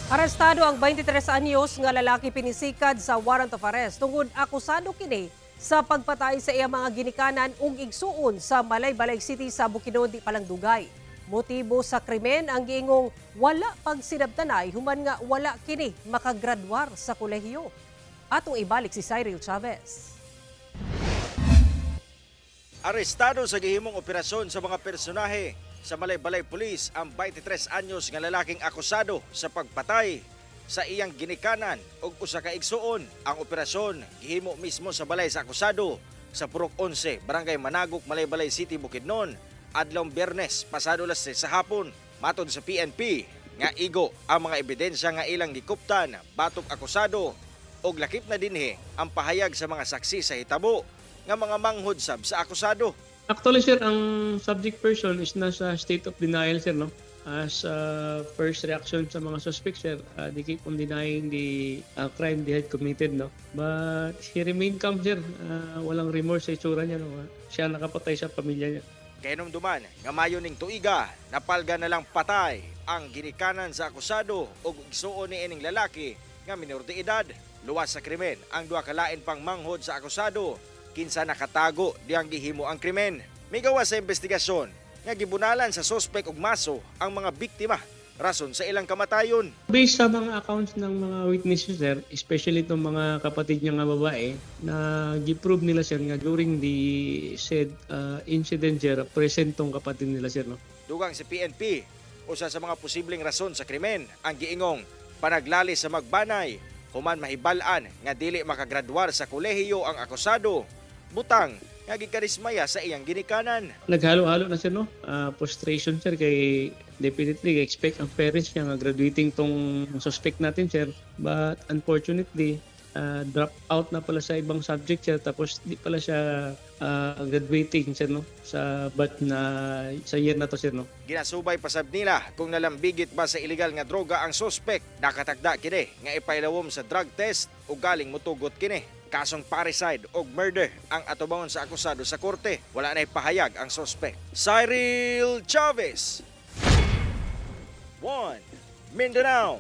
Arestado ang 23 anyos nga lalaki pinisikad sa warrant of arrest tungod akusado kini sa pagpatay sa iyang mga ginikanan ug igsuon sa Malaybalay City sa Bukidnon di palang dugay. Motibo sa krimen ang giingong wala pagsinabtanay human nga wala kini makagraduar sa kolehiyo. Atong ibalik si Cyril Chavez. Arestado sa gihimong operasyon sa mga personahe sa Malaybalay Police ang 23 anyos nga lalaking akusado sa pagpatay sa iyang ginikanan ug usa ka igsuon. Ang operasyon gihimo mismo sa balay sa akusado sa Purok 11, Barangay Managok, Malaybalay City, Bukidnon, adlawng Biyernes pasado alas 6 sa hapon. Matod sa PNP nga igo ang mga ebidensya nga ilang gikuptan batok akusado ug lakip na dinhi ang pahayag sa mga saksi sa hitabo nga mga manghod sab sa akusado. Actually, sir, ang subject person is nasa state of denial, sir, no? As first reaction sa mga suspect, sir, they keep on denying the crime they had committed, no? But he remained calm, sir. Walang remorse sa itsura niya, no? Siya nakapatay sa pamilya niya. Kahinumduman nga Mayo ning tuiga, napalga na lang patay ang ginikanan sa akusado ug igsuon ni ining lalaki nga minor de edad. Luwas sa krimen ang duha ka lain pang manghod sa akusado kinsa nakatago diyang gihimo ang krimen. Migawas sa investigasyon nga gibunalan sa sospek og maso ang mga biktima rason sa ilang kamatayon. Based sa mga accounts ng mga witnesses, sir, especially itong mga kapatid niya nga babae, na gi-prove nila, sir, nga during the said incident, sir, present tong kapatid nila, sir, no? Dugang si PNP, usa sa mga posibleng rason sa krimen ang giingong panaglali sa magbanay human mahibal-an nga dili makagraduar sa kolehiyo ang akusado, butang nga gikarismaya sa iyang ginikanan. Naghalo-halo na, sir, no? Frustration, sir, kay definitely expect ang parents niya nga graduating tong suspect natin, sir. But unfortunately, drop out na pala sa ibang subject, sir, tapos di pala siya graduating, sir, no, sa batch na sa year na to, sir, no? Ginasubay pasab nila kung nalambigit ba sa illegal nga droga ang suspek. Nakatakda kini nga ipailawom sa drug test o galing mutugot kini. Kasong parricide og murder ang atubangon sa akusado sa korte. Wala na ipahayag ang suspek. Cyril Chavez. 1 Mindanao.